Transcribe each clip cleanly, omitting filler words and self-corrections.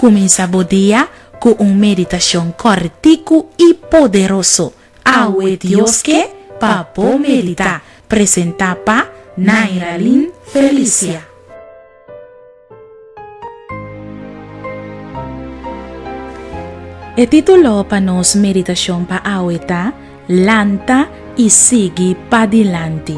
Kuminsá bo dia ku un meditashon kòrtiku i poderoso. Awe Dios ke pa bo meditá. Presentá pa Nairalyn Felicia. E título pa nos meditashon pa awe ta Lanta i Sigui Padilanti.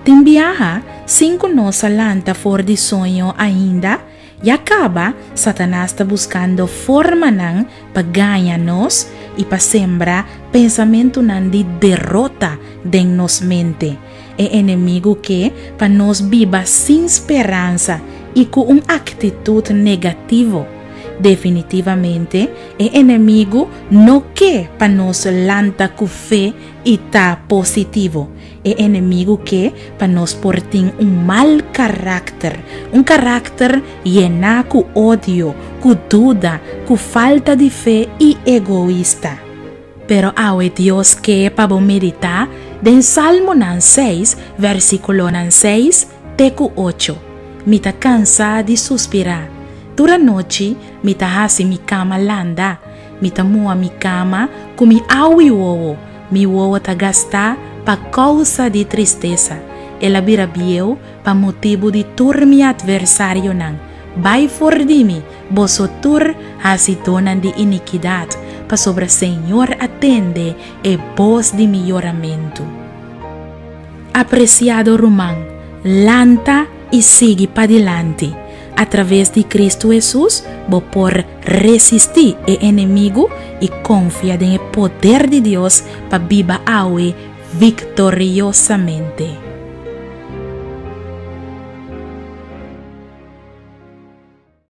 Tin biaha, sin ku nos a lanta for di soño ainda, ya kaba Satanas ta buskando formanan pa gaña nos i pa sembra pensamentunan di derota den nos mente. E enemigu ke pa nos biba sin speransa i ku un aktitut negativo. Definitivamente, e enemigu no ke pa nos lanta ku fe i ta positivo. E enemigu ke pa nos por tin un mal karakter, un karakter yená ku odio, ku duda, ku falta di fe i egoista. Pero awe Dios ke pa bo meditá den Salmonan seis, versíkulonan seis te ku ocho. Mi ta kansá di suspirá. Tur anochi mi ta hasi mi kama landa. Mi ta muha mi kama ku mi awi wowo. Mi wowo ta gastá pa kousa di tristesa. El a bira bieu pa motibu di tur mi atversarionan. Bai for di mi, boso tur hasidónan di inikidat, pasobra Señor a tende e bos di mi yoramentu. Apresiado ruman, lanta i sigui padilanti. Atraves di Kristu Hesus bo por resistí e enemigu i konfia den e poder di Dios pa biba awe viktoriosamente.